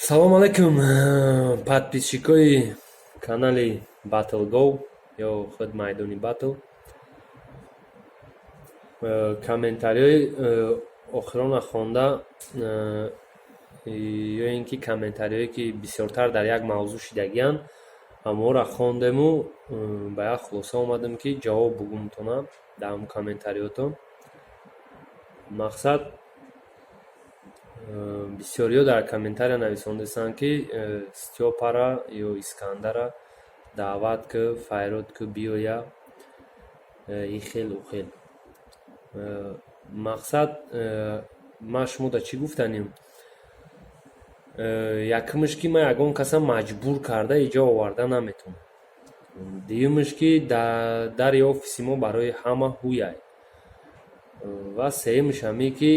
Салом алейкум, подписчикои канали Battle Go ё худ майдони батл. Комментариҳои охирона хонда ё ин ки комментариҳое, ки бисёртар дар як мавзӯъ шидагианд, ҳамонро хондему ба як хулоса омадем, ки ҷавоб бугумтона дар ҳамон комментариҳотон. Мақсад, бисёриҳо дар комментария нависондастанд, ки Стёпара ё Искандара даъват ку, файрод ку, биёя, и хел, ӯ хел. Мақсад, ман шумода чӣ гуфтанем? Якумш, ки ман ягон каса маҷбур карда иҷо оварда наметавонам. Дуюмш, ки дари офиси мо барои ҳама ҳуяй. Ва сеюмш ҳаме, ки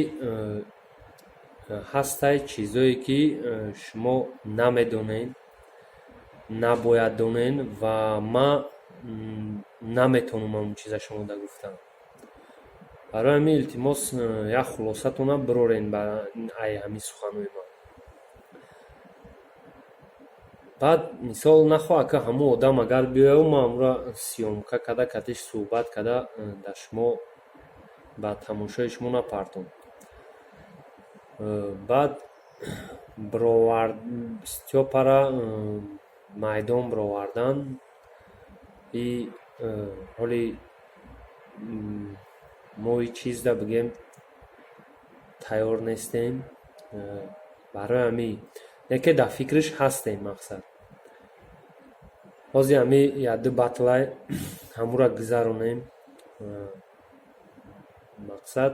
ҳастай чизое, ки шумо намедонед, набояд донед, ва ман наметавонам ҳамон чиза шумода гуфтан. Барои ҳамин, илтимос, як хулосатона бирорен ба ай ҳамин суханҳои ман. Баъд, мисол, нахоҳад, ки ҳамон одам агар биёяд, ман ҳамонро съёмка карда, катиш суҳбат карда, дар шумо ба тамошои шумо напартом. Баъд Стёпара майдон бировардан и ҳоли мо ҳеҷ чизда, бигем, тайёр нестем. Барои ҳамин яке дар фикриш ҳастем. Мақсад, ҳозир ҳамин якду батлай ҳамонро гузаронем. Мақсад,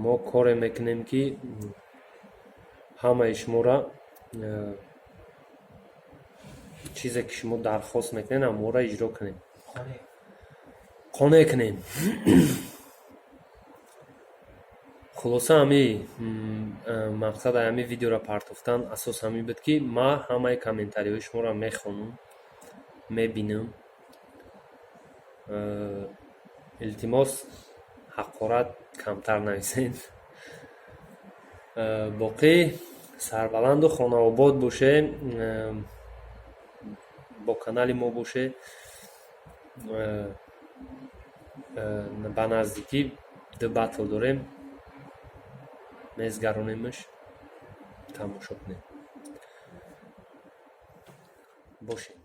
мо коре мекунем, ки ҳамаи шуморо, чизе ки шумо дархост мекунед, ҳамонро иҷро кунем, қонеъ кунем. Хулоса, ҳами мақсад ҳами видеоро партофтан асос ҳамин буд, ки ман ҳамаи комментариҳои шуморо мехонам, мебинам. Илтимос, ҳақорат камтар нависед. Боқӣ сарбаланду хонаобод боше, бо канали мо боше. Ба наздикӣ ду батл дорем, мезгаронемаш, тамошо кунем. Бошед.